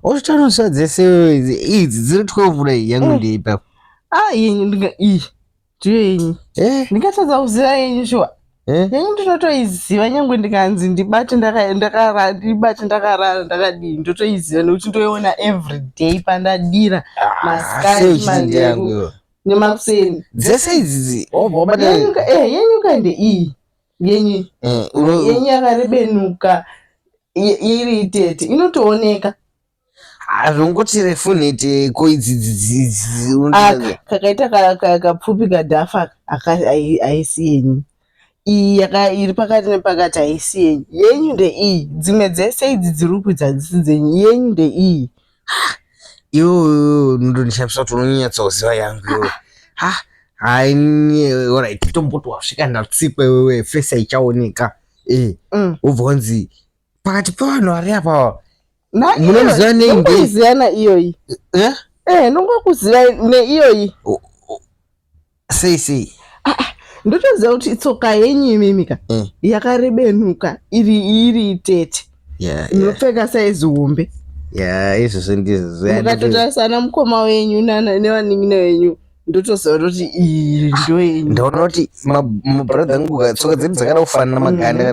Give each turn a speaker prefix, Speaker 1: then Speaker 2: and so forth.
Speaker 1: Osvitanosa dzese idzi dziri 12 kudai yangu eh. ndeipa.
Speaker 2: Ah, yenyu ndinga iyi. Ndiyo yenyu. Eh. Ndingatadza kuziva yenyu shuwa. Eh? Yenyu ndinotoiziva nyangwe ndikanzi ndibate ndakarara ndibate ndakarara ndakadii ndotoiziva nekuti ndoiona every day pandadira
Speaker 1: ah, masikati manheru
Speaker 2: nemakuseni.
Speaker 1: Dzese idzi wobva wabata
Speaker 2: yenyuka eh yenyuka ndeiyi. Yenyu eh, yenyu yakarebenuka iri itete inotooneka.
Speaker 1: Hazvongoti refu nhete ko idzi
Speaker 2: aka kakaita kapfupi kadhafa haisi yenyu iyi iri pakati nepakati haisi yenyu yenyu ndeiyi dzimwe dzese idzi dziri kuidza hadzisi dzenyu yenyu ndeiyi
Speaker 1: iwe unondishamisa kuti unonyatsoziva yangu iwe ha hai orit tomboti wasvika ndatsikwa iwewe fesi haichaoneka e wobva wanzi pakati pevanhu vari apa
Speaker 2: munomuziva nei ndoziyana iyoyi eh? Eh, ndongokuziva neiyoyi
Speaker 1: sei sei
Speaker 2: ah, ah, ndotoziva kuti tsoka yenyu imimika eh. yakarebenuka iri iri tete inopfeka saizi hombe
Speaker 1: ya izvozvo ndizvo
Speaker 2: mukatotarisana mukoma wenyu nevanin'ina venyu ndotoziva kutoti iyi ndoyenyu
Speaker 1: ndaona kuti mabrother angu tsoka dzedu dzakada kufanana maganda.